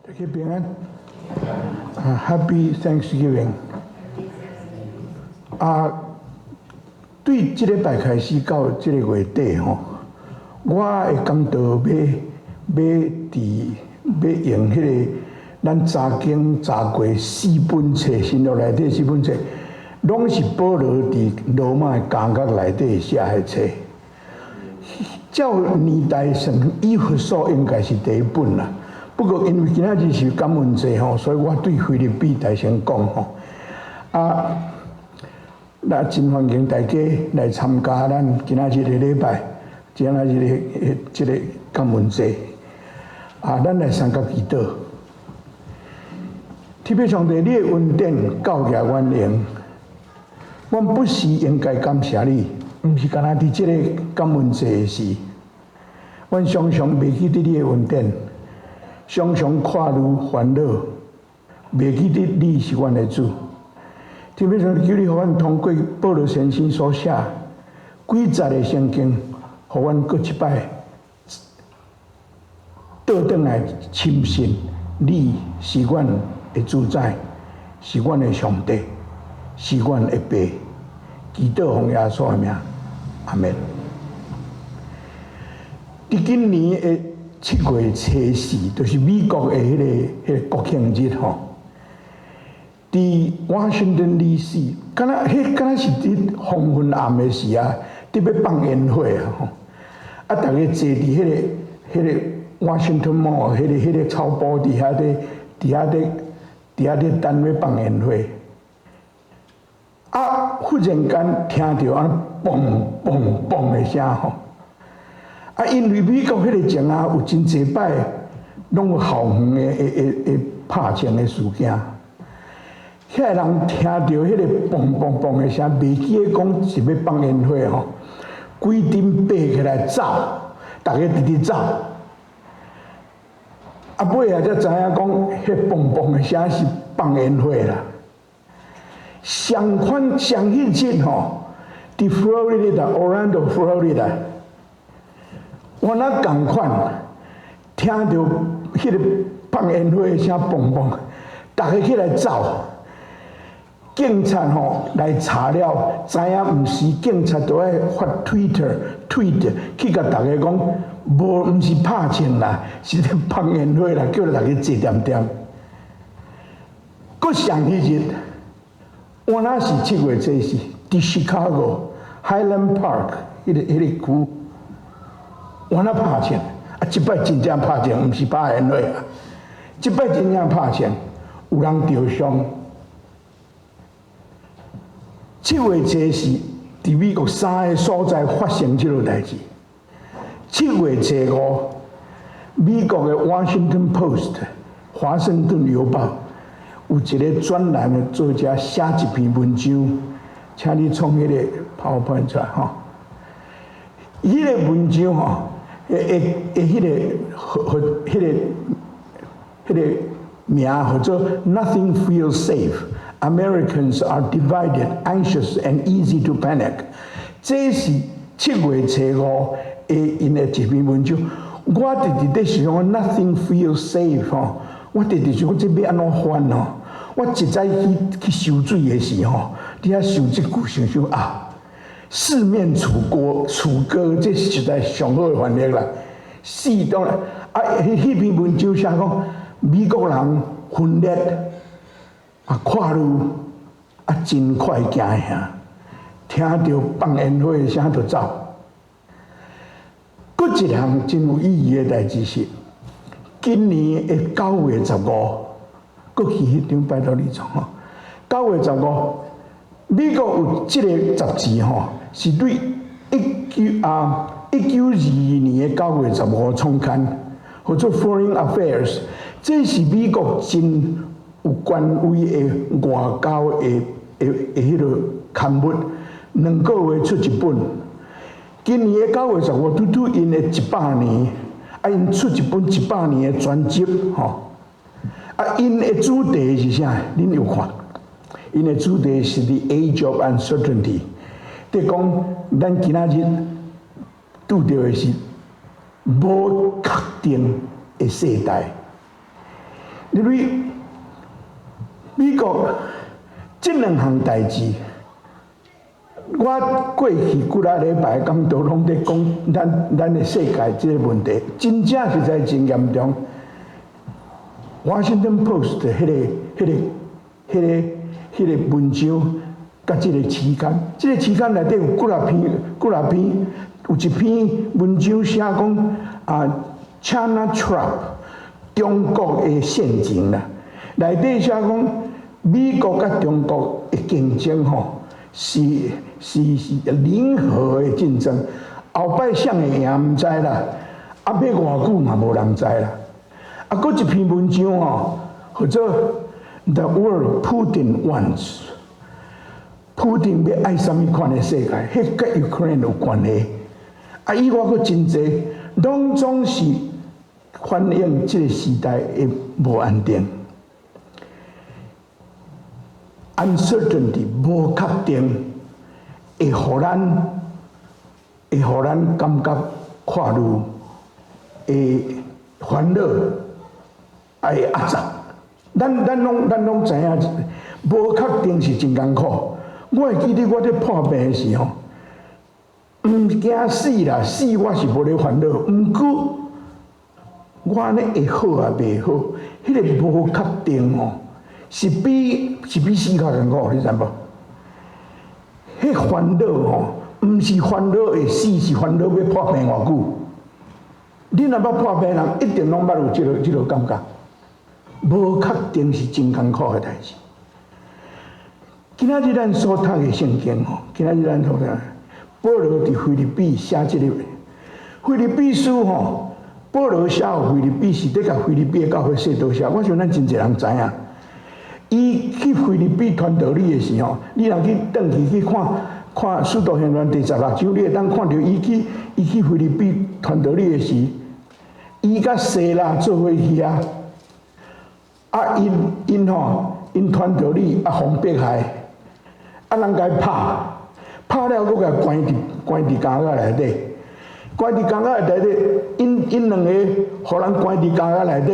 大家平安。啊，Happy Thanksgiving！啊，對這禮拜開始到這個月底吼，我的講道欲欲佇欲用彼個咱查經查過四本冊，新約內底四本冊，攏是保羅佇羅馬的監獄內底寫的冊。照年代算，以弗所應該是第一本啦。不過因為今仔日是感恩節吼，所以我對腓立比來先講吼。啊，那真歡迎大家來參加咱今仔日的禮拜，今仔日的這個感恩節。啊，咱來三佮祈禱。天父上帝，你的恩典夠額阮用，阮不時應該感謝你，毋是干焦佇這個感恩節的時，阮常常袂記得你的恩典。常常看愈煩惱，袂記得你是阮的主。天父上帝，求你予阮通過保羅先生所寫幾節的聖經，予阮閣一擺倒轉來深信你是阮的主宰，是阮的上帝，是阮的爸。祈禱奉耶穌的名，阿門。佇今年的7月初四，就是美國的彼個國慶日吼。佇 Washington D.C.，敢若彼敢若是佇黃昏暗的時啊，佇欲放煙火啊吼。啊，逐家坐佇彼個 Washington Mall，彼個草埔佇遐咧等欲放煙火。啊，忽然間聽著按呢嘣嘣嘣的聲吼。啊，因為美國彼個前啊，有真濟擺攏有校園的拍槍的事件，遐个人聽著彼個嘣嘣嘣的聲，袂記得講是欲放煙火吼，規陣爬起來走，逐家直直走。啊，尾仔才知影講，彼嘣嘣的聲是放煙火啦。相款相彼日吼，佇 Florida Orlando Florida，我若仝款聽著彼個放煙火的聲嘣嘣，逐家起來走。警察吼來查了，知影毋是，警察都愛發 Twitter tweet 去共逐家講，無毋是拍槍啦，是咧放煙火啦，叫逐家坐恬恬。閣上彼日，我若是7月初四，佇 Chicago Highland Park 彼個區，我若拍槍，啊，這擺真正拍槍，毋是拍煙火啊，這擺真正拍槍，有人著傷。七月初四，佇美國三個所在發生這個代誌。7月初五，美國的《Washington Post》華盛頓郵報有一個專欄的作者寫一篇文章，請你創彼個 PowerPoint 出來吼。彼個文章吼，會會彼個和彼個名號做 Nothing feels safe. Americans are divided, anxious and easy to panic。這是七月初五的𪜶的一篇文章。我直直咧想，Nothing feels safe 吼，我直直想講這欲按怎翻吼？我一早去收水的時吼，佇遐想這句，想想啊，四面楚歌，楚歌，這實在上好的翻譯啦。四當然啊，彼篇文章寫講美國人分裂啊，看愈啊，真快驚嚇，聽著放煙火的聲就走。閣一項真有意義的代誌是，今年的9月15，閣去彼張拜託你創吼。九月十五，美國有這個雜誌吼，是對1922年的九月十五創刊，號做《Foreign Affairs》，這是美國真有權威的外交的彼個刊物，2個月出一本。今年的九月十五，拄拄𪜶的100年，啊，𪜶出一本一百年的專輯，吼。啊，𪜶的主題是啥？恁有看？𪜶的主題是 The Age of Uncertainty，佇講咱今仔日拄著的是無確定的世代。因為美國這兩項代誌，我過去幾仔禮拜講道攏佇講咱的世界這個問題，真正實在真嚴重。Washington Post 彼個文章，佮這個期刊，這個期刊內底有幾若篇，幾若篇，有一篇文章寫講啊，China Trap，中國的陷阱啦。內底寫講美國佮中國的競爭吼，是零和的競爭，後擺誰會贏毋知啦，啊，欲偌久嘛無人知啦。啊，閣一篇文章吼，號做 The World Putin Wants，普丁欲愛啥物款的世界？彼佮 Ukraine 有關係。啊，以外閣真濟，攏總是反映這個時代的無安定。Uncertainty 無確定，會予咱感覺看愈會煩惱，會壓榨。咱攏知影，無確定是真艱苦。我會記得我佇破病的時候，毋驚死啦，死我是無咧煩惱。毋過我按呢會好抑袂好，彼個無確定吼，是比死較艱苦，你知無？彼煩惱吼，毋是煩惱會死，是煩惱欲破病偌久。你若捌破病人，一定攏捌有這個感覺。無確定是真艱苦的代誌。今仔日咱所讀的聖經吼，今仔日咱所讀，保羅佇腓立比寫這個腓立比書吼，保羅寫予腓立比是佇共腓立比的教會說多謝。我想咱真濟人知影。伊去腓立比傳道理的時候，你若去轉去去看看《使徒行傳》第16章，你會當看著伊去腓立比傳道理的時，伊佮西拉做伙去啊，啊，𪜶吼，𪜶傳道理啊，予迫害，啊，人共伊拍，拍了閣共關佇監獄內底，關佇監獄內底，𪜶兩個予人關佇監獄內底，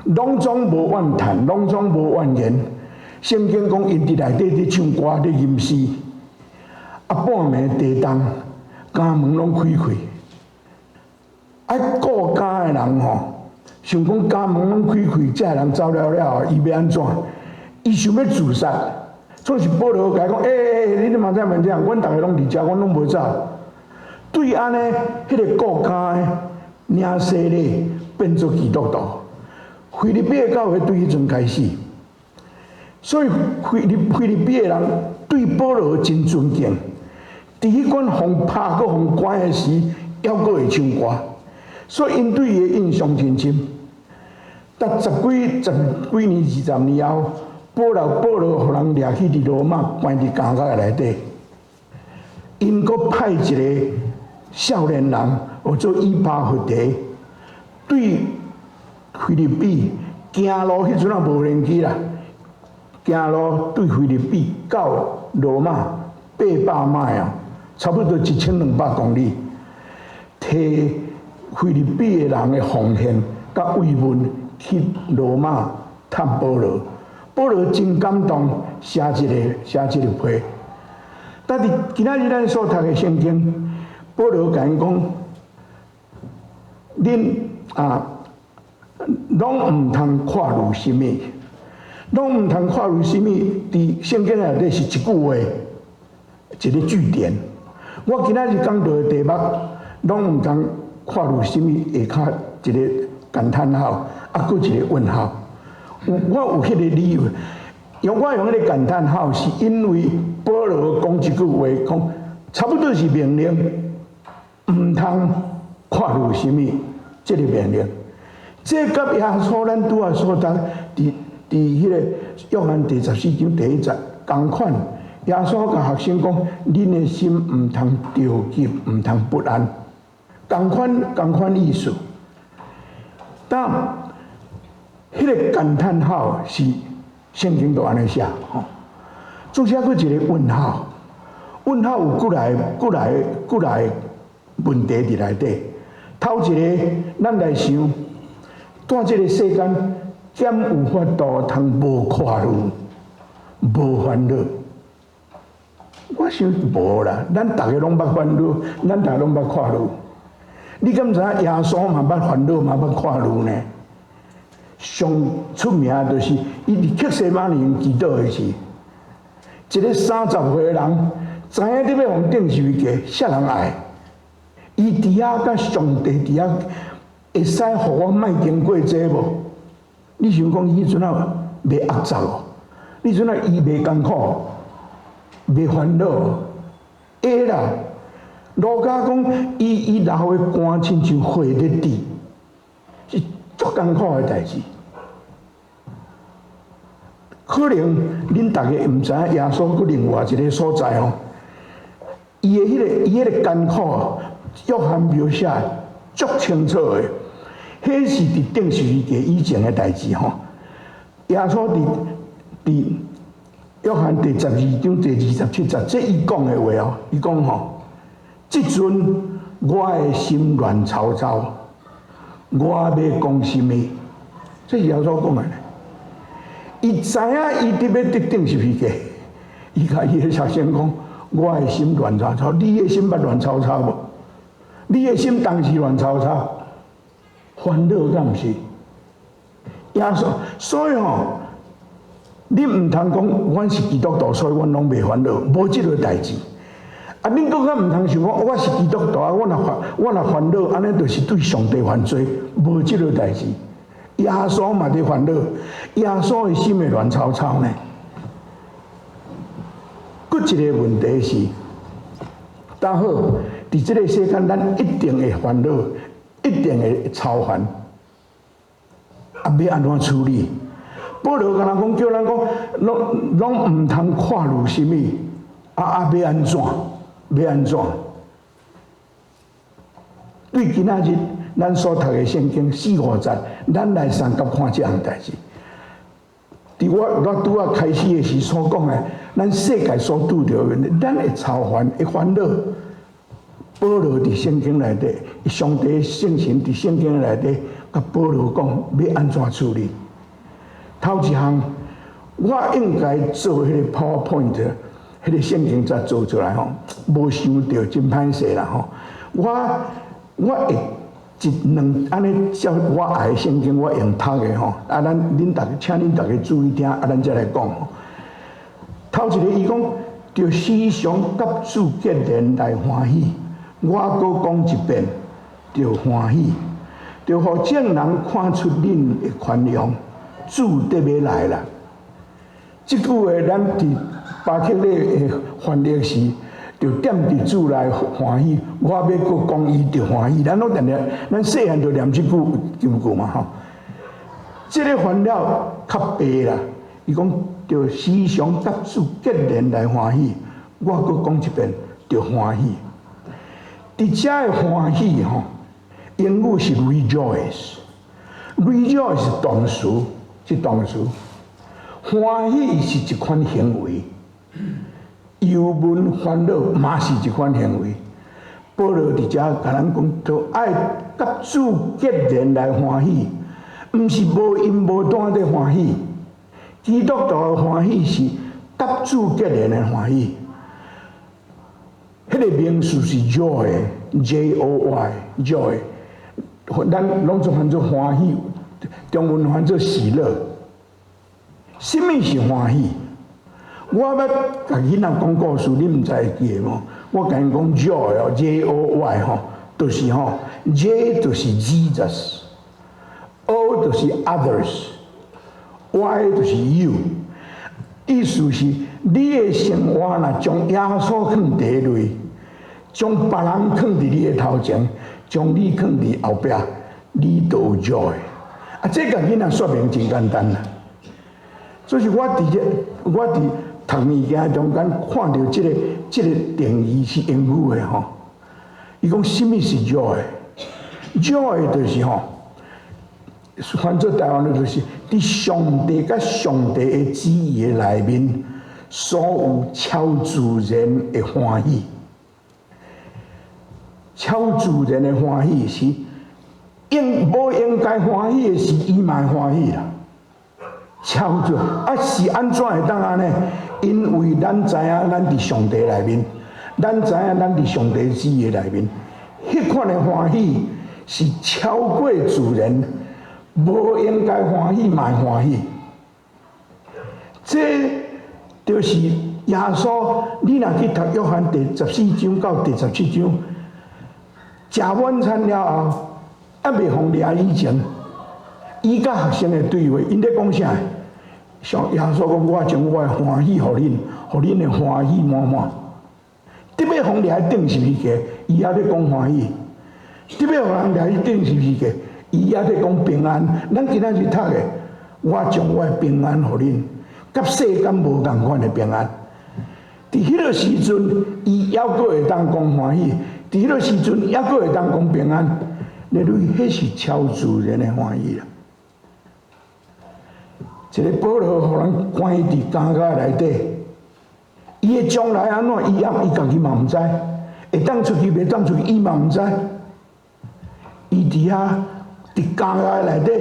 攏總無怨嘆，攏總無怨言。聖經講，𪜶佇內底佇唱歌，佇吟詩，啊，半暝地動，監門攏開開。啊，顧監的人吼，想講監門攏開開，這人走了了後，伊欲按怎？伊想欲自殺，總是保羅共伊講：欸欸欸，你嘛知毋知？阮逐个攏佇遮，阮攏無走。對按呢，彼個顧監的領洗禮變做基督徒。腓立比的教會對彼陣開始，所以腓立比的人對保羅真尊敬。佇彼款予拍閣予關的時，猶閣會唱歌，所以𪜶對伊的印象真深。但十幾年、20年後，保羅予人掠去佇羅馬關佇監獄內底，𪜶閣派一個少年人，號做以巴弗提，對腓立比行路，彼陣也無無人機啦，行路對腓立比到羅馬800邁哦，差不多1200公里，提腓立比的人的奉獻佮慰問去羅馬探保羅，保羅真感動，寫這個批。但是今仔日咱所讀的聖經，保羅共𪜶講，恁啊，攏毋通看慮啥物，攏毋通看慮啥物。佇聖經內底是一句話，一個句點。我今仔日講到的題目，攏毋通看慮啥物，下跤一個感嘆號，啊，閣一個問號。我有彼個理由，我用彼個感嘆號，是因為保羅講這句話，講差不多是命令，毋通看慮啥物，這個命令。這佮耶穌咱拄仔所讀，佇彼個約翰第14章第1節仝款。耶穌共學生講：恁的心毋通著急，毋通不安。仝款仝款意思。但彼個感嘆號是聖經都按呢寫吼。總是猶閣一個問號，問號有幾來問題佇內底。頭一個，咱來想，蹛這個世間，敢有法度通無看慮、無煩惱？我想無啦，咱逐个攏捌煩惱，咱逐个攏捌看慮。你敢知影耶穌嘛捌煩惱，嘛捌看慮呢？上出名就是伊佇客西馬尼園祈禱的時，一个30歲的人，知影你欲予釘十字架，啥人愛？伊佇遐佮上帝佇遐，會使予我莫經過這無？你想講伊彼陣仔袂壓榨哦？彼陣仔伊袂艱苦，袂煩惱？會啦。路加講，伊流的汗親像血咧滴，是足艱苦的代誌。可能恁逐家毋知影耶穌閣另外一个所在吼，伊的彼个艱苦，約翰描寫足清楚的，彼是佇釘十字架以前的代誌吼。耶穌佇約翰第12章第27節，這伊講的話哦，伊講吼。這陣我的心亂糟糟，我欲講啥物？這是耶穌講的。伊知影伊佇欲得釘十字架，伊共伊的學生講：我的心亂糟糟，你的心捌亂糟糟無？你的心當時亂糟糟，煩惱敢毋是？耶穌，所以吼，你毋通講阮是基督徒，所以阮攏袂煩惱，無這个代誌。啊！恁閣較毋通想講，我是基督徒啊！我若煩惱，按呢就是對上帝犯罪，無這个代誌。耶穌嘛佇煩惱，耶穌的心會亂糟糟呢。閣一个問題是，當好，佇這个世間，咱一定會煩惱，一定會操煩。啊，欲按怎處理？保羅敢若講叫咱講，攏攏毋通看慮啥物，啊啊，欲按怎？欲按怎？對今仔日咱所讀的聖經四五節，咱來相佮看這項代誌。佇我拄仔開始的時所講的，咱世界所拄著的問題，咱會操煩，會煩惱。保羅佇聖經內底，上帝聖神佇聖經內底，共保羅講欲按怎處理。頭一項，我應該做彼个 PowerPoint，彼个聖經才做出來吼，無想著真歹勢啦吼。我會一兩按呢照我愛的聖經，我用讀的吼。啊，咱恁逐請恁逐家注意聽，啊，咱才來講。頭一个伊講，著時常佮主結連來歡喜。我閣講一遍，著歡喜，著予眾人看出恁的寬容，主得欲來啦。這句話咱佇巴克禮的翻譯是，著踮佇主內歡喜。我欲閣講伊著歡喜，咱攏定定，咱細漢就念這句金句嘛吼。這个翻了較白啦，伊講著時常佮主結連來歡喜。我閣講一遍，著歡喜。佇遮的歡喜吼，英語是 rejoice，rejoice 是動詞，是動詞。歡喜是一款行為，憂悶煩惱嘛是一款行為。保羅佇遮共咱講，著愛佮主結連來歡喜，毋是無因無端的歡喜。基督徒的歡喜是佮主結連的歡喜。彼个名詞是 joy，J O Y，joy，咱攏總翻做歡喜，中文翻做喜樂。啥物是歡喜？我欲共囡仔講故事，你毋知會記得無？我共𪜶講 joy 哦，J O Y 吼，就是吼，J 就是 Jesus，O 就是 others，Y 就是 you。意思是，你的生活若將耶穌放第一位，將別人放佇你的頭前，將你放佇後壁，你就有 joy。啊，這共囡仔說明真簡單啦。所以我佇這，我佇讀物件中間看著這個定義是英語的吼。伊講啥物是 joy？joy 就是吼，翻做台灣的就是佇上帝佮上帝的旨意的內面，所有超自然的歡喜。超自然的歡喜是應無應該歡喜的時，伊嘛會歡喜啦。超自啊是按怎會當按呢？因為咱知影咱佇上帝內面，咱知影咱佇上帝旨意內面，彼款的歡喜是超過自然，無應該歡喜嘛會歡喜。這就是耶穌，你若去讀約翰第14章到第17章，食晚餐了後，猶未予掠以前，伊佮學生的對話，𪜶咧講啥？像耶穌講：我將我的歡喜予恁，予恁的歡喜滿滿。得欲予掠去釘十字架，伊猶咧講歡喜；得欲予人掠去釘十字架，伊猶咧講平安。咱今仔日讀的，我將我的平安予恁，佮世間無仝款的平安。佇彼個時陣，伊猶閣會當講歡喜；佇彼個時陣，猶閣會當講平安。你類，彼是超自然的歡喜啦。一個保羅予人關佇監獄內底，伊的將來按怎，伊也伊家己嘛毋知，會當出去袂當出去，伊嘛毋知。伊佇遐佇監獄內底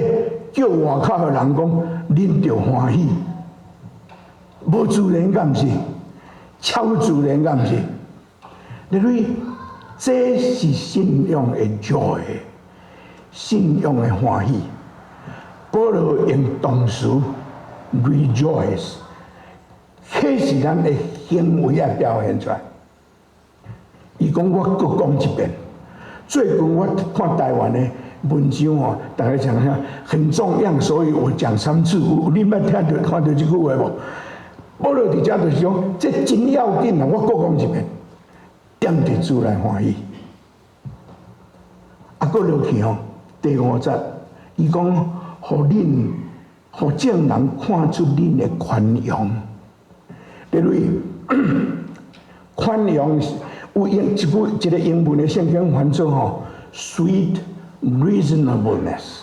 叫外口的人講，恁著歡喜，無自然敢毋是？超自然敢毋是？你類，這是信仰的 joy，信仰的歡喜。保羅用動詞 rejoice，彼是咱的行為愛表現出來。伊講我閣講一遍，最近我看台灣的文章吼，大家講啥很重要，所以我講三次。有你捌聽著看著這句話無？保羅佇遮就是講，這真要緊啊！我閣講一遍，踮佇主內歡喜。啊，閣落去吼，第五節，伊講，予恁，予眾人看出恁的寬容。例如，寬容有英一句一個英文的聖經翻做吼，sweet reasonableness。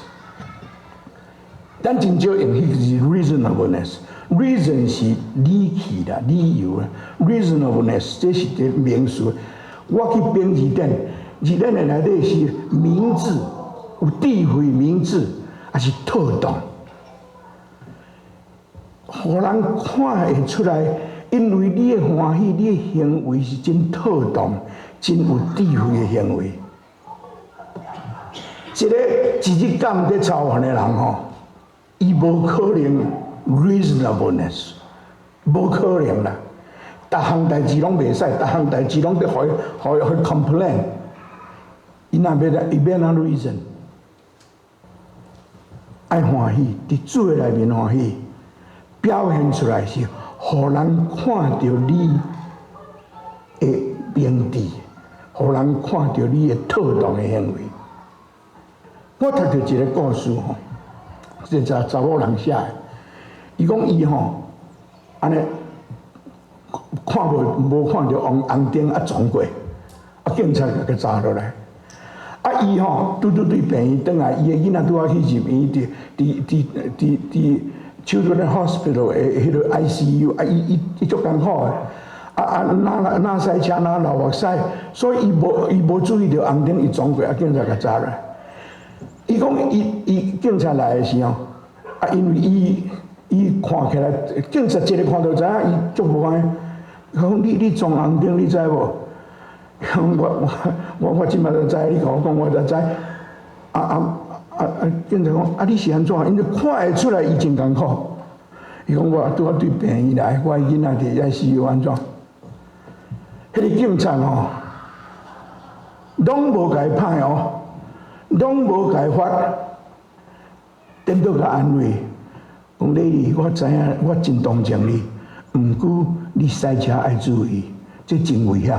咱真少用彼個字 reasonableness。reason 是理據啦，理由啦，reasonableness 這是一個名詞。我去編字典，字典的內底是明智，有智慧明智，抑是妥當，予人看會出來，因為你的歡喜，你的行為是真妥當、真有智慧的行為。一個一日敢佇操煩的人吼，伊無可能 reasonableness，無可能啦。逐項代誌攏袂使，逐項代誌攏佇予予予 complain。伊若欲來，伊欲按怎 reason？愛歡喜，佇主的內面歡喜，表現出來是予人看著你的明智，予人看著你的妥當的行為。我讀著一個故事吼，這個查某人寫的。伊講伊吼，按呢看無無看著紅紅燈啊撞過，啊警察共伊查落來。啊伊吼拄拄對病院轉來，伊的囡仔拄仔去入院，佇佇佇佇佇 Children Hospital 的彼個 ICU，啊伊伊伊足艱苦的，啊啊若若駛車若流目屎，所以伊無伊無注意著紅燈，伊撞過，啊警察共查落來。伊講伊伊警察來的時候，啊因為伊伊看起來，警察一个看就知影伊足無安。伊講你你撞紅燈，你知無？我我我我這擺就知，你共我講我才知。啊啊啊啊！警察講啊，你是按怎？𪜶就看會出來伊真艱苦。伊講我拄仔對病院來，我囡仔佇 ICU 按怎？彼個警察吼，攏無共伊拍哦，攏無共伊罰，顛倒共安慰，講你，我知影，我真同情你，毋過你駛車愛注意，這真危險。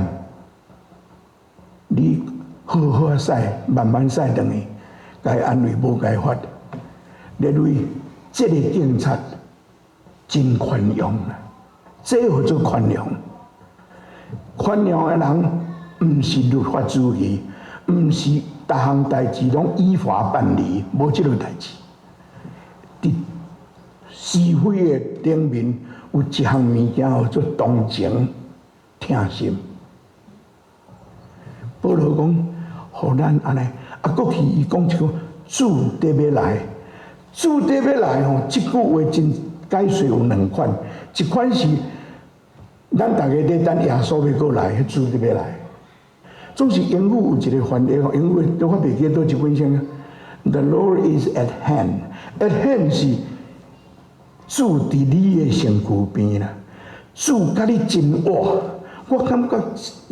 你好好仔駛，慢慢駛轉去，共伊安慰，無共伊罰。你類這个警察真寬容啦，這號做寬容。寬容的人，毋是律法主義，毋是逐項代誌攏依法辦理，無這个代誌。佇是非的頂面有一項物件號做同情、疼心。保羅講，予咱按呢，啊，閣去伊講一句，主得欲來，主得欲來吼，這句話真解說有兩款，一款是咱逐家咧等耶穌欲閣來，彼主就欲來。總是英語有一個翻譯，英語我袂記佗一本聖。The Lord is at hand. At hand 是主佇你的身軀邊啦，主佮你真倚。我感覺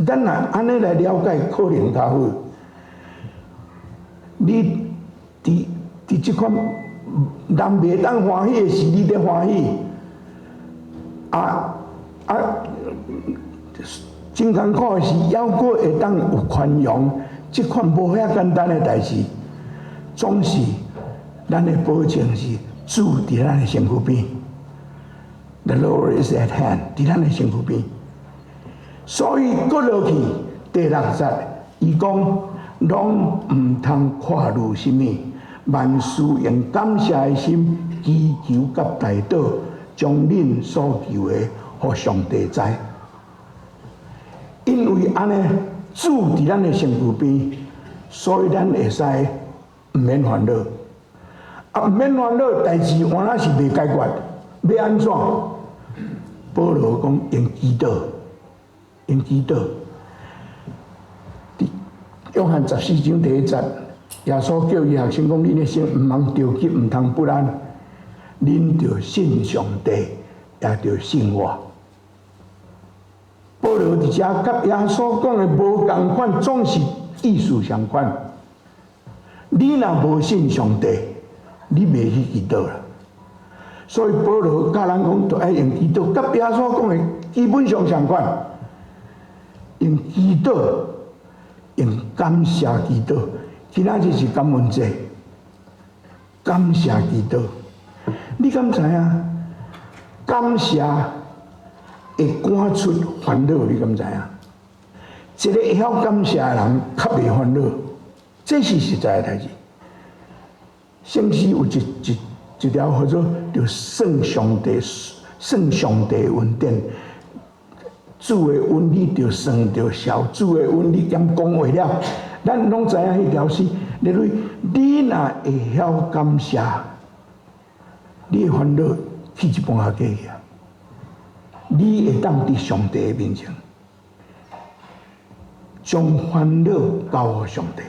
咱若按呢來了解，可能較好。你佇這款人袂當歡喜的時，你咧歡喜。啊啊，真艱苦的是，猶閣會當有寬容，這款無遐簡單的代誌，總是咱的保證是主佇咱的身軀邊。The Lord is at hand，佇咱的身軀邊。所以閣落去第六節，伊講攏毋通掛慮啥物，萬事用感謝的心祈求佮代禱，將恁所求的，予上帝知。因為按呢，主佇咱的身軀邊，所以咱會使毋免煩惱。啊，毋免煩惱，代誌原來是袂解決，欲按怎？保羅講用祈禱，用祈禱。約翰14章第1節，耶穌叫伊學生講：恁的心毋通著急，毋通不安，恁著信上帝，也著信我。保羅佇遮佮耶穌講的無仝款，總是意思相款。你若無信上帝，你袂去祈禱啦。所以保羅教咱講，著愛用祈禱，佮耶穌講的基本上相款，用祈禱，用感謝祈禱。今仔日是感恩節，感謝祈禱。你敢知影？感謝會趕出煩惱，你敢知影？一個會曉感謝的人，較袂煩惱，這是實在的代誌。聖詩有一條號做“著算上帝，算上帝恩典”，主的恩你著算著數，主的恩你兼講話了。咱攏知影彼條詩，例如你若會曉感謝，你的煩惱去一半仔過去啊！你會當佇上帝的面前，將煩惱交予上帝。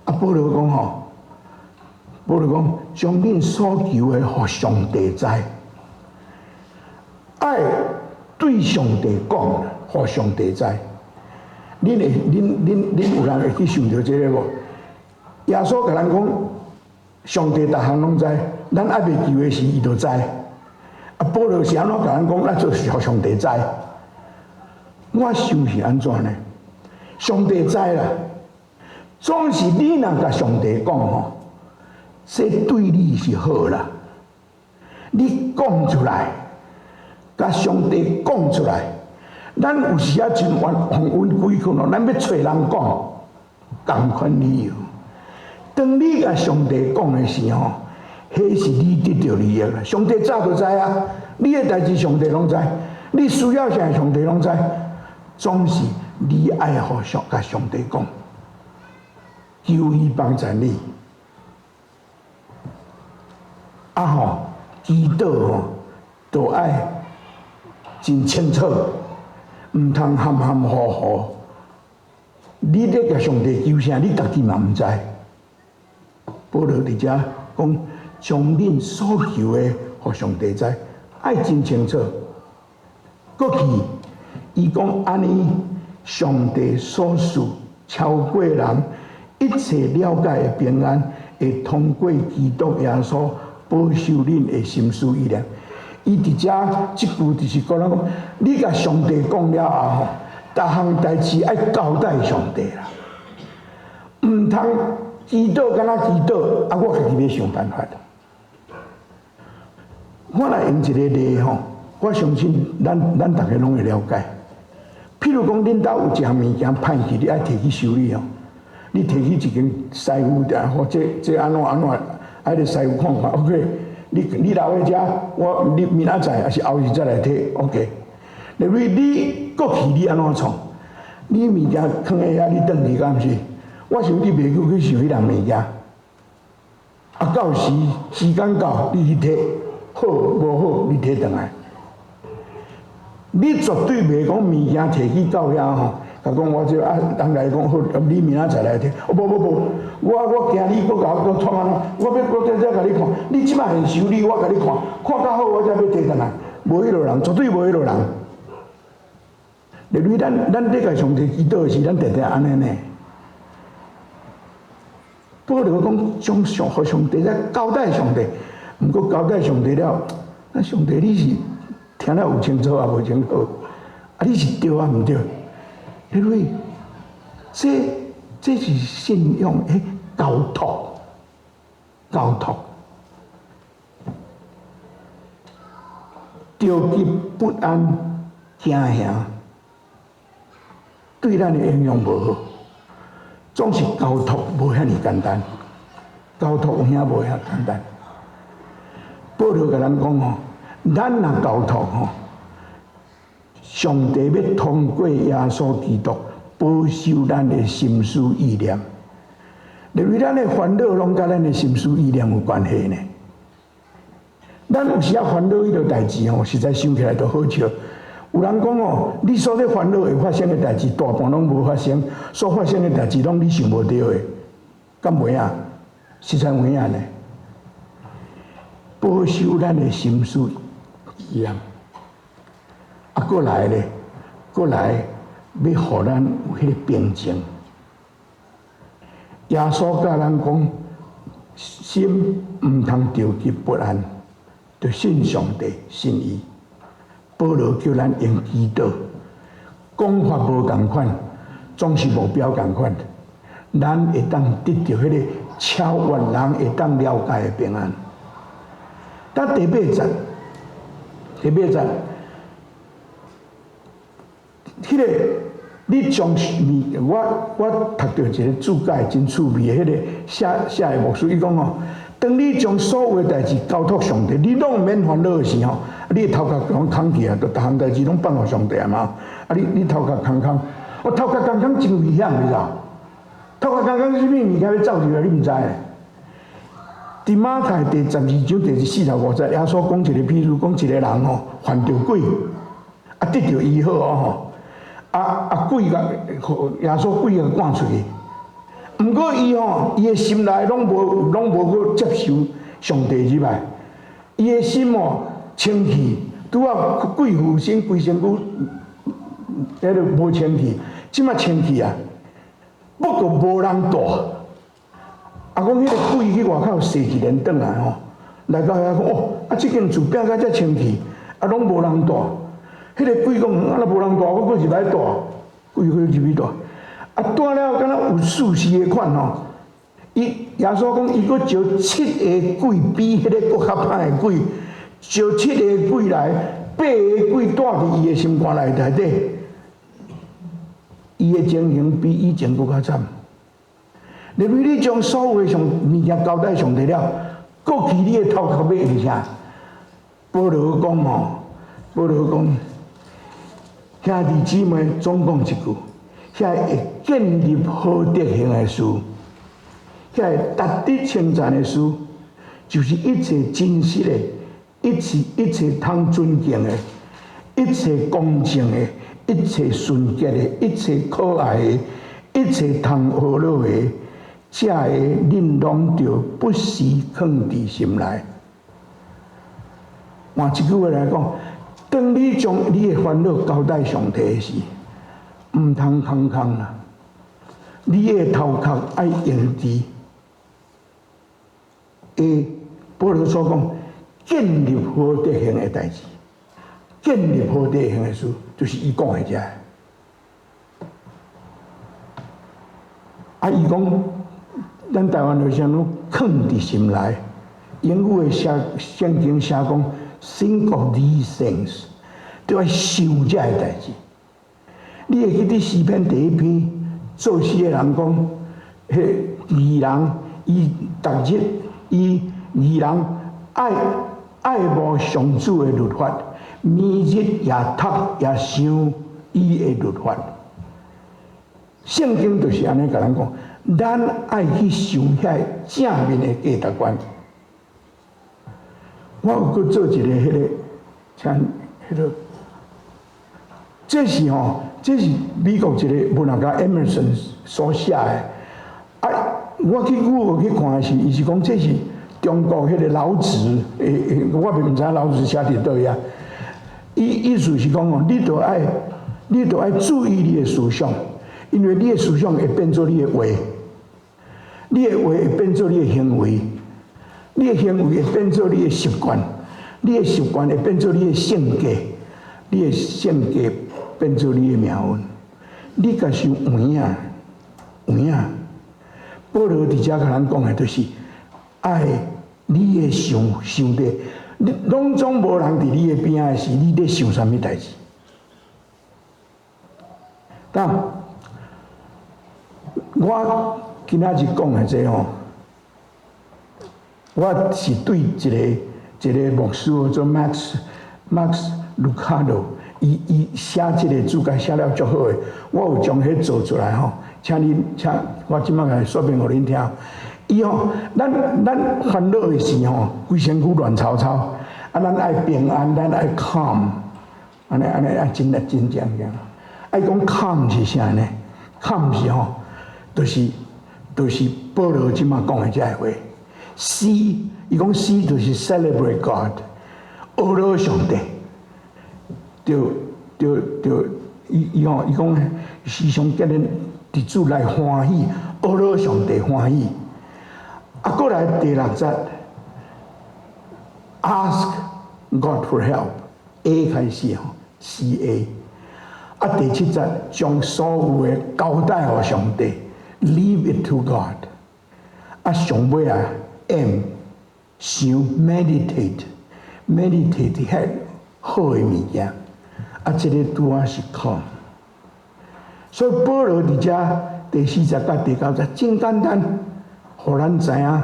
啊，保羅講吼，保羅講，將恁所求的，予上帝知，愛對上帝講，予上帝知。恁會，恁有人會去想著這个無？耶穌共咱講，上帝逐項攏知，咱猶未求的時，伊就知。啊，保羅是按怎共咱講？咱就是予上帝知。我想是按怎呢？上帝知啦，總是你若共上帝講吼，這對你是好啦。你講出來，共上帝講出來，咱有時仔真冤枉阮鬼困哦，咱欲揣人講，仝款理由。當你共上帝講的時候，彼是你得著利益啦。上帝早就知啊，你的代誌上帝攏知，你需要啥上帝攏知，總是你愛予上共上帝講，求伊幫助你。啊吼，祈禱吼，都愛真清楚，毋通含含糊糊。你咧共上帝求啥，你家己嘛毋知。保羅佇遮講，將恁所求的，予上帝知，愛真清楚。閣去，伊講按呢，上帝所賜超過人一切了解的平安，會通過基督耶穌保守恁的心思意念。伊佇遮這句就是講咱講，你共上帝講了後吼，逐項代誌愛交代上帝啦，毋通祈禱敢若祈禱，啊，我家己欲想辦法。我來用一個例吼，我相信咱逐家攏會了解。譬如講，恁兜有一項物件歹去，你愛提去修理哦。你提去一間師傅店，或者這按怎按怎，愛咧師傅看看，OK。你留佇遮，我你明仔載抑是後日才來提，OK。例如你閣去你按怎創？你物件囥佇遐，你轉去敢毋是？我想你袂閣去想彼項物件。啊，到時時間到，你去提。好無好，你提轉來。你絕對袂講物件提去到遐吼，共講我這啊，人來講好，你明仔載來提。哦無無無，我驚你閣共我創按怎，我欲閣再共你看，你這擺現修理，我共你看，看較好，我才欲提轉來。無彼落人，絕對無彼落人。例如咱咧共上帝祈禱時，咱定定按呢呢。保羅講將上予上帝才交代上帝，毋過交代上帝了，那上帝你是聽了有清楚抑無清楚？啊，你是對抑毋對？因為這是信仰的交託，交託，著急不安、驚嚇，對咱的影響無好。總是交託無遐爾簡單，交託有影無遐簡單。保羅共咱講吼，咱若交託吼，上帝欲通過耶穌基督保守咱的心思意念。因為咱的煩惱攏佮咱的心思意念有關係呢。咱有時仔煩惱彼個代誌吼，實在想起來都好笑。有人講哦，你所咧煩惱會發生的代誌，大半攏無發生；所發生的代誌，攏你想無著的，敢袂啊？實在有影呢。保守咱的心思意念，啊，閣來咧，閣來欲予咱有彼個平靜。耶穌教咱講，心毋通著急不安，著信上帝，信伊。保羅叫咱用祈禱，講法無仝款，總是目標仝款。咱會當得著彼個超越人會當了解的平安。到第八節，第八節，彼個你將物，我讀著一個注解真趣味的，彼個寫寫的牧師伊講吼，當你將所有的代誌交託上帝，你攏毋免煩惱的時候，你的頭殼攏空起啊，就逐項代誌攏放予上帝啊嘛。啊，你頭殼空空，我頭殼空空真危險，你知無？頭殼空空，啥物物件欲走入來，你毋知。佇馬太第12章第45節，耶穌講一個譬喻，講一個人吼犯著鬼，啊得著醫好哦吼，啊啊鬼共耶穌鬼共趕出去。毋過伊吼，伊的心內攏無閣接受上帝入來，伊的心哦清氣，拄仔鬼附身規身軀，彼个無清氣，這馬清氣啊，不過無人蹛。啊，講彼个鬼去外口踅一輪轉來吼，來到遐講哦，啊，這間厝變甲遮清氣，啊，攏無人蹛。彼个鬼講，啊，若無人蹛，我閣入來蹛，鬼閣入去蹛。啊，蹛了敢若有事實的款吼。伊耶穌講，伊閣招七个鬼比彼個閣較歹的鬼，招七个鬼來，八个鬼蹛佇伊的心肝內內底，伊的情形比以前閣較慘。例如你將所有的上物件交代上帝了，過去你的頭殼欲用啥？保羅講吼，保羅講，兄弟姊妹總講一句，遐會建立好德行的事，遐會值得稱讚的事，就是一切真實的，一切一切通尊敬的，一切公正的，一切純潔的，一切可愛的，一切通學樂的。這个恁攏著不時囥佇心內。換一句話來講，當你將你的煩惱交代上帝的時，毋通空空啦。你的頭殼愛用佇，會保羅所講，建立好德行的代誌，建立好德行的事，就是伊講的這个。啊，伊講。咱台灣就是按怎囥佇心內，英語的寫聖經寫講，think of these things，著愛想這个代誌。你會記得詩篇第一篇作詩的人講，彼義人伊逐日伊義人愛愛慕上主的律法，每日也讀也想伊的律法。聖經就是按呢共咱講。咱愛去想遐正面的價值觀。我有閣做一个彼个，請彼个，這是吼，這是美國一个文學家 Emerson 所寫的。啊，我去 Google 去看的時，伊是講這是中國彼個老子，我並毋知影老子寫佇佗位啊。伊意思是講哦，你著愛注意你的思想，因為你的思想會變做你的話，你的話會變做你的行為，你的行為會變做你的習慣，你的習慣會變做你的性格，你的性格變做你的命運。你共想有影，有影。保羅佇遮共咱講的，就是愛你會想想著，你攏總無人佇你的邊仔時，你咧想啥物代誌？但我今仔日講的這吼，我是對一个一个牧師叫做 Max Lucado，伊寫這个注解寫了足好的，我有將彼做出來吼，請你請我這擺來說明予恁聽。伊吼，咱煩惱的時吼，規身軀亂糟糟，啊，咱愛平安，咱愛 calm，按呢按呢愛真真正正。愛講 calm 是啥呢？calm 是吼，就是保羅這擺講的這个話。C，伊講 C 就是 celebrate God，呵咾上帝。對對對，伊伊吼，伊講時常叫恁佇主內歡喜，呵咾上帝歡喜。啊，過來第六節，ask God for help，A 開始吼，C A。啊，第七節將所有的交代予上帝，leave it to God。啊，上尾啊，M 想 meditate，meditate 彼好的物件。啊，這个拄仔是 calm。所以保羅佇遮第四節佮第九節真簡單，予咱知影，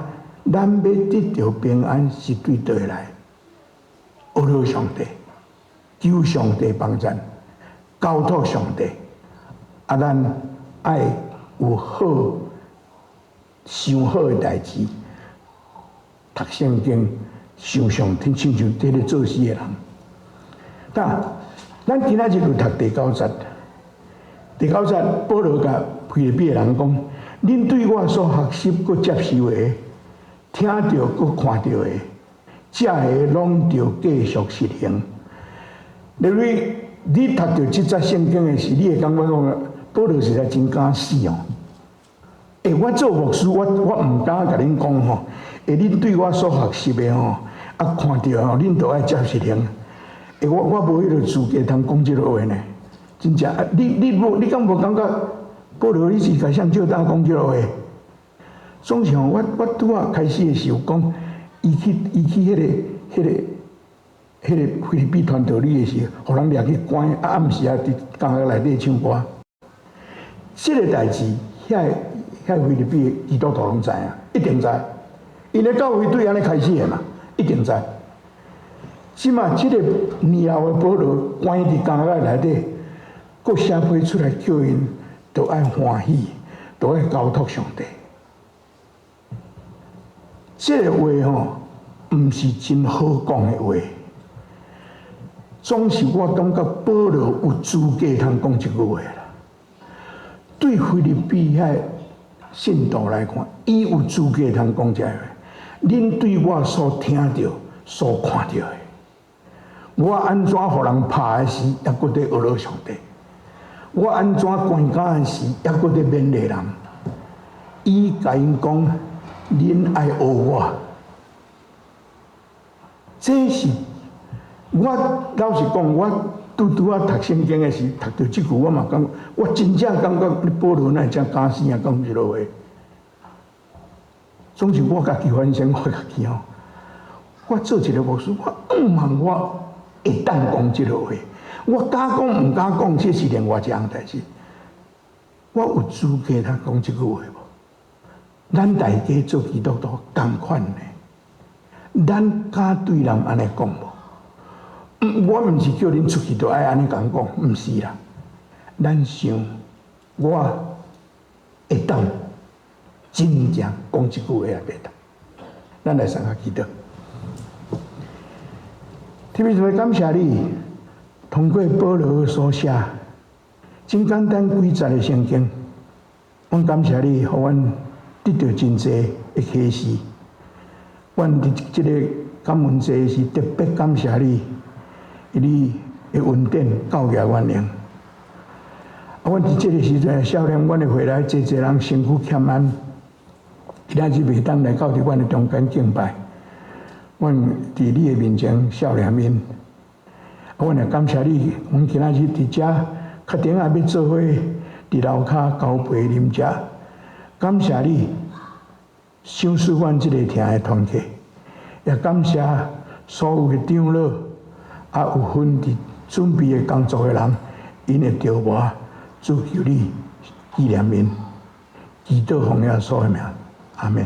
咱欲得著平安是對佗位來？呵咾上帝，求上帝幫贊，交託上帝。啊，咱愛有好想好的代誌，讀聖經，想想聽親像這个做事的人。但咱今仔日就讀第九節。第九節，保羅共腓立比的人講：恁對我所學習、閣接受的，聽著、閣看著的，這个攏著繼續實行。例如，你讀著這節聖經的時，你會感覺講，保羅實在真敢死哦。欸，我做牧師，我毋敢共恁講吼。欸，恁對我所學習的吼，啊，看著吼，恁都愛接實行。欸，我無彼个資格通講這个話呢。真正啊，你敢無感覺保羅你是共誰借膽講這个話？總是吼，我拄仔開始的時候講，伊去彼个腓立比傳道理的時候，予人掠去關，啊暗時啊佇監獄內底唱歌。這个代誌，遐腓立比的基督徒攏知影，一定知。𪜶的教會對按呢開始的嘛，一定知。這馬這个年老的保羅關佇監獄內底，閣寫批出來叫𪜶都愛歡喜，都愛交託上帝。這个話吼，毋是真好講的話。總是我感覺保羅有資格通講這句話啦。對腓立比遐信徒來看，伊有資格通講這个話。恁對我所聽著、所看著的，我按怎予人拍的時，猶閣佇呵咾上帝；我按怎關監的時，猶閣佇勉勵人。伊共𪜶講：恁愛學我。這是我老實講，我拄拄仔讀聖經的時，讀著這句，我嘛感覺，我真正感覺你保羅哪會遮敢死啊，講這个話。總是我家己反省我家己吼，我做一个牧師，我向望我會當講這个話，我敢講毋敢講，這是另外一項代誌。我有資格通講這句話無？咱大家做基督徒仝款的，咱敢對人按呢講無？我毋是叫恁出去就愛按呢共講，毋是啦。咱想，我會當真正講這句話也袂當。咱來相共祈禱。特別是感謝你，通過保羅所寫真簡單幾節的聖經，阮感謝你，予阮得著真濟的啟示。阮佇這个感恩節是特別感謝你，你的恩典夠額阮用。啊，阮佇這个時陣少年，阮會回來，濟濟人身軀欠安，今仔日袂當來到佇阮的中間敬拜。阮佇你的面前少年𪜶，啊，阮也感謝你，阮今仔日佇遮較頂仔欲做伙佇樓跤交杯啉食，感謝你賞賜阮這个疼的團契，也感謝所有的長老，啊有份佇準備的工作的人，𪜶的著磨，主求你紀念𪜶，祈禱奉耶穌的名，阿們。